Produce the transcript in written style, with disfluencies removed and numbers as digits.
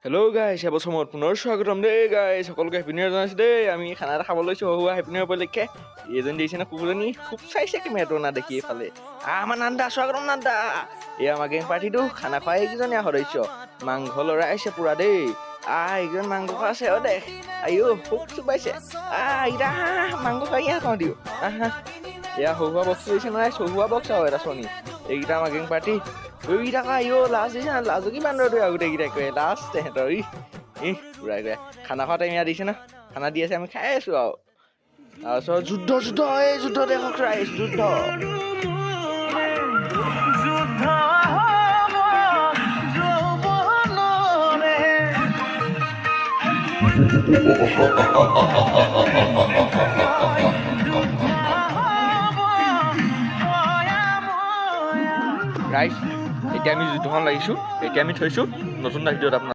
Hello' গাইছ, এবছৰ পুনৰ স্বাগতম দেই গাইছ। সকলোকে হেপী নিউ ইয়েৰ জনাইছোঁ দেই। আমি খানা এটা খাব লৈছোঁ সৰু সুৰা হেপী নিউ ইয়েৰ উপলক্ষে। এইজনী দেখিছে নে কুকুৰজনী খুব চাইছে কেমেৰাটো না দেখি এইফালে। আমাৰ নান্দা, স্বাগতম নান্দা। এই আমাৰ গেং পাৰ্টিটো খানা খোৱা এইকেইজনীয়া সদস্য। মাংস লৰাই আহিছে পুৰা দেই। এইকেইজন মাংস খোৱা আছে। অ' দেখ, আইঅ খুব চুবাইছে। এইকেইটা মাংস খাই ইয়াত খাওঁ দিওঁ। আহা, এয়া সৰু সুৰা বক্স দিছে নহয়, সৰু সুৰা বক্স আৰু এটা চনী। এইকেইটা আমাৰ গেং পাৰ্টি। এইকেইটা আকৌ আইঅ লাজ দিছে না, লাজুকী বান্দৰটোৱে আৰু গোটেইকেইটাই কয় লাজ তেহেঁতৰ। ই ই পুৰা গৈ খানা খোৱা টাইম ইয়াত দিছে ন, খানা দি আছে, আমি খাই আছোঁ আৰু। তাৰপিছত যুদ্ধ যুদ্ধ, এই যুদ্ধ দেখক ৰাইজ, যুদ্ধ। যুদ্ধ হ'ব যৌৱনৰে। যুদ্ধ হ'ব পয়াময়া। ৰাইজ, এতিয়া আমি যুদ্ধখন লাগিছোঁ। এতিয়া আমি থৈছোঁ নতুন এটা ভিডিঅ'ত আপোনাৰ।